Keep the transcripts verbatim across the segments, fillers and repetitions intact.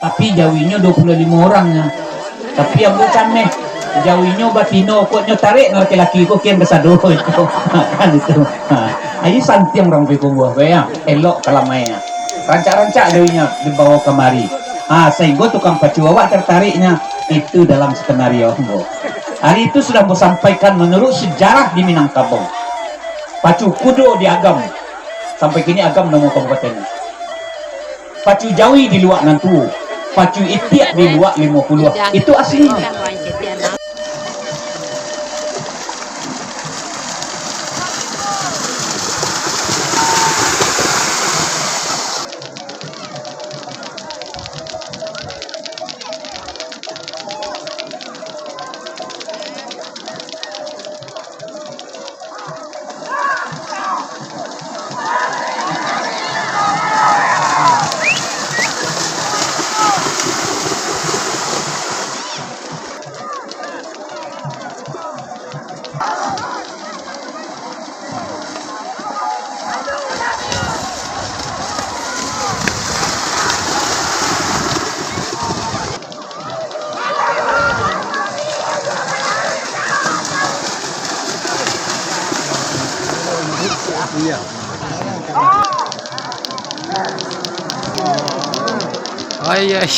Tapi jawinyo duo puluah limo orangnyo. Tapi ambo cameh. Jawinyo batino, kok nyo tarik nyo laki-laki ko kian kasado. Kan itu. Ha. Ayi santiang urang Payakumbuah ko, ya. Elok kalamai, ya. Rancak-rancak jawinyo dibawo kamari. Ha, sahinggo tukang pacu awak tartariknyo. Itu dalam skenario ambo. Hari itu sudah ambo sampaikan menurut sejarah di Minangkabau. Pacu kudo di Agam. Sampai kini Agam namo kabupatennyo. Pacu jawi di luak nan tuo, pacu itiak di luak limo puluah. Itu aslinyo. Iya. Ai, ai.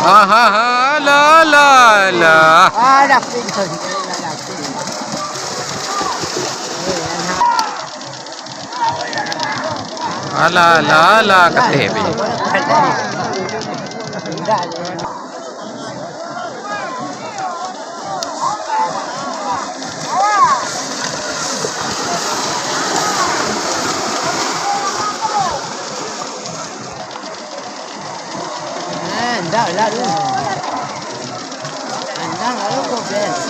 Ahaha, la, la, la. Alah, alah, alah, kateh be. Eh, ndak lah tu. Andang lalu kau best.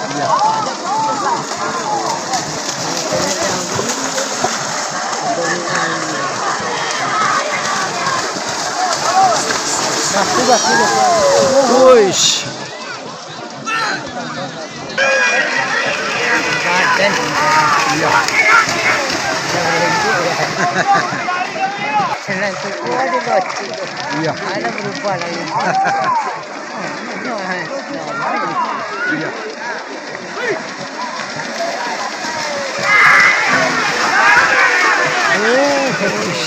Uish. Badan. Iya. Jalan tu ada locik. Iya. Ada berubah lagi. Iya. Oh, bagus.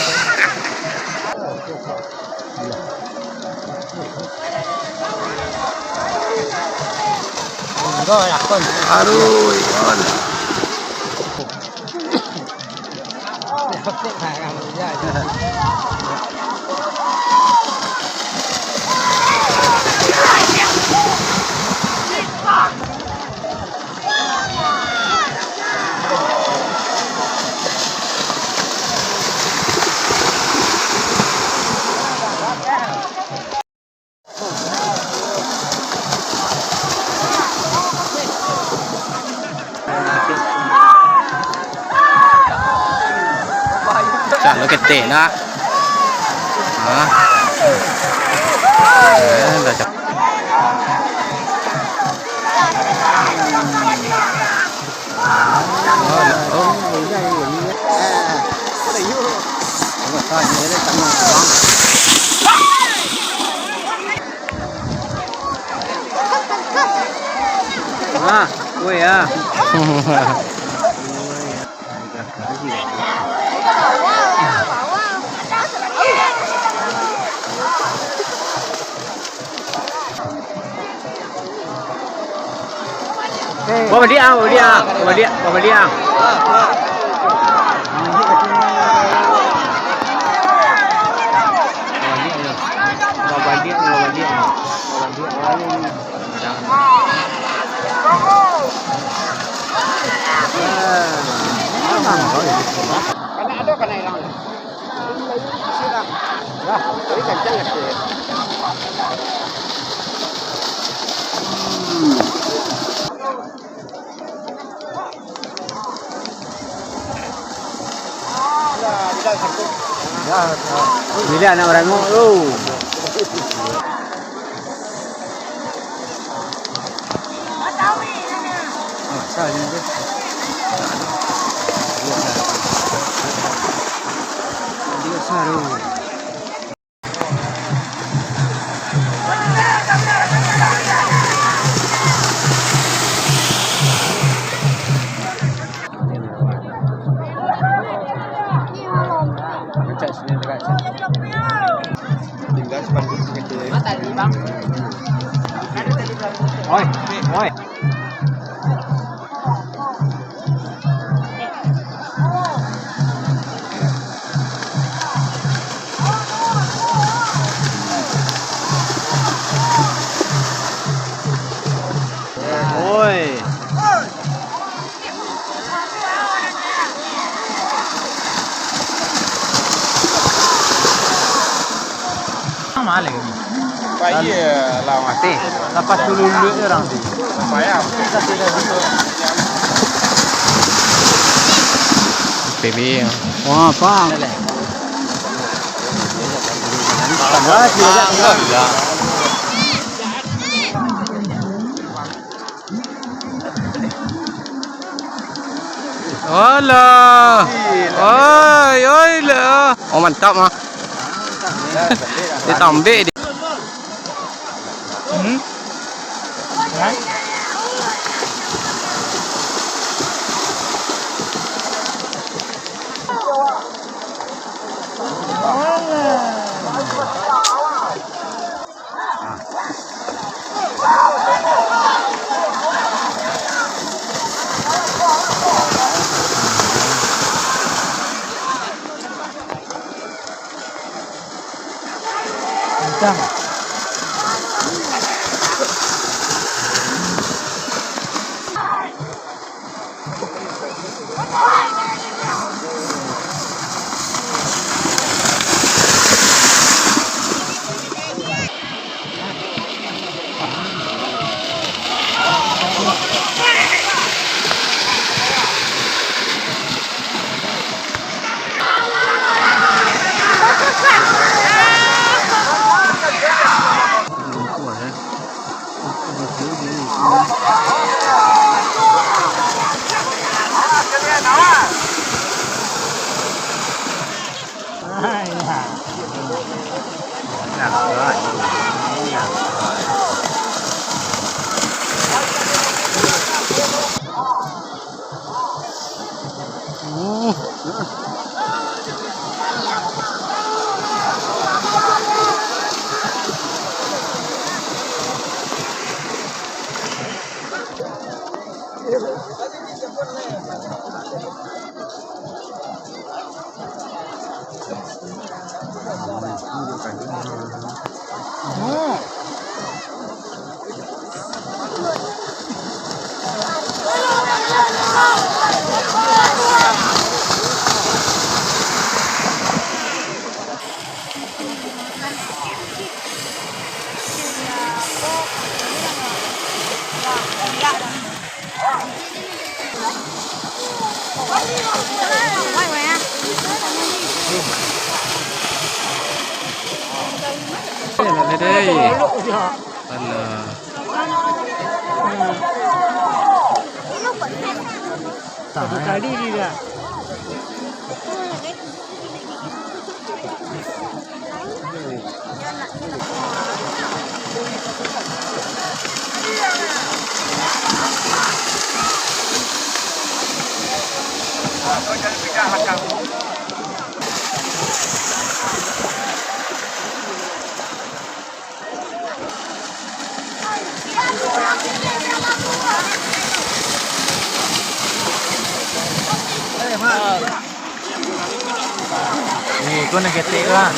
Aduh, ya Allah. Cak lo keteh nak. Ha. Eh, dah cak. Oh, oh. Ah, woi ah. Bawa baliak ah, bawa baliak ah, bawa baliak, bawa baliak ah. Bawa baliak, bawa baliak. Bawa baliak, bawa baliak. Kana ado, kana ilang. Bila nak barangok tu. Tinggal sepanduk kecil. Oi, oi. Oi. Mahal lagi. Payah lah mati. Lapas dulu dulu orang tu. Payah. P B. Wah, apa? Alah. Oi, oi lah. Oh, mantap ah. Dia tambik dia. Hmm? Alah. Satu kali dia. Eh, kau nak ketek lah.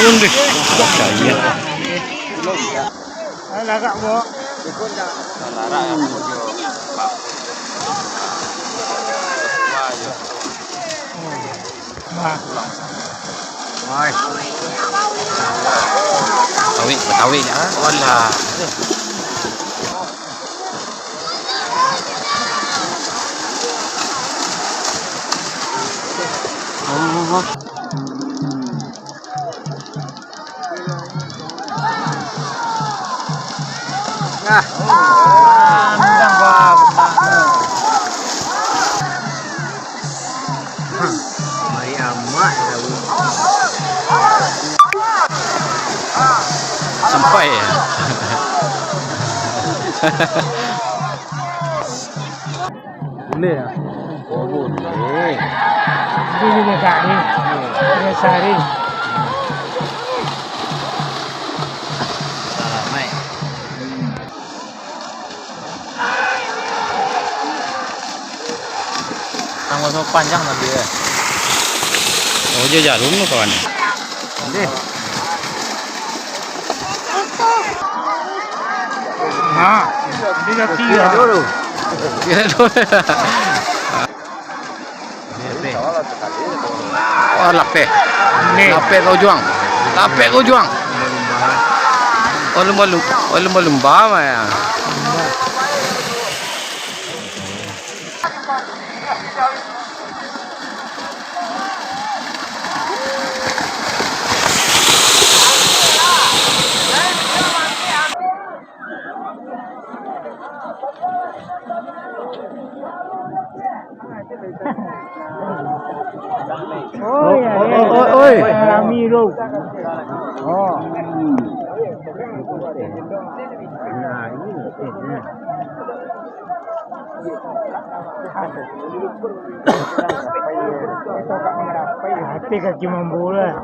Undeh, cahaya. Ayo, lagak, Bok. Larak, Bok. Wah. Tawik, batawik je, ha? Walah. Oh. Nah. Mari amak tahu. Sampai ya. Boleh ya? Oh, boleh. Ini dia tak ni. Dia sehari. Salam, Mai. Tanggal sama panjang tapi ya. Oh, dia jarum tu kawan. Deh. Nah, dia dah kira. Kira dulu. Oh, lapeh. Lapeh ka ujuang. Lapeh ka ujuang. Oh, lumba-lumba. Oh, lumba-lumba mah ya. Oh, ya, oh, ya. Oh, oh, oi. Rami tu. Oh. Nah, ini. Hati kaki mambu lah.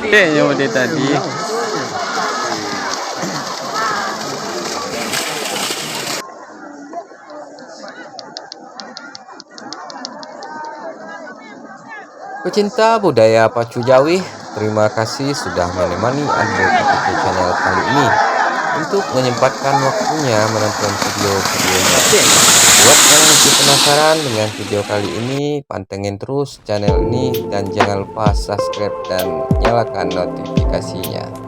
Cek, yang model tadi. Pecinta budaya Pacu Jawih, terima kasih sudah menemani Andro K T K Channel kali ini. Untuk menyempatkan waktunya menonton video-videonya. Buat yang masih penasaran dengan video kali ini, pantengin terus channel ini dan jangan lupa subscribe dan nyalakan notifikasinya.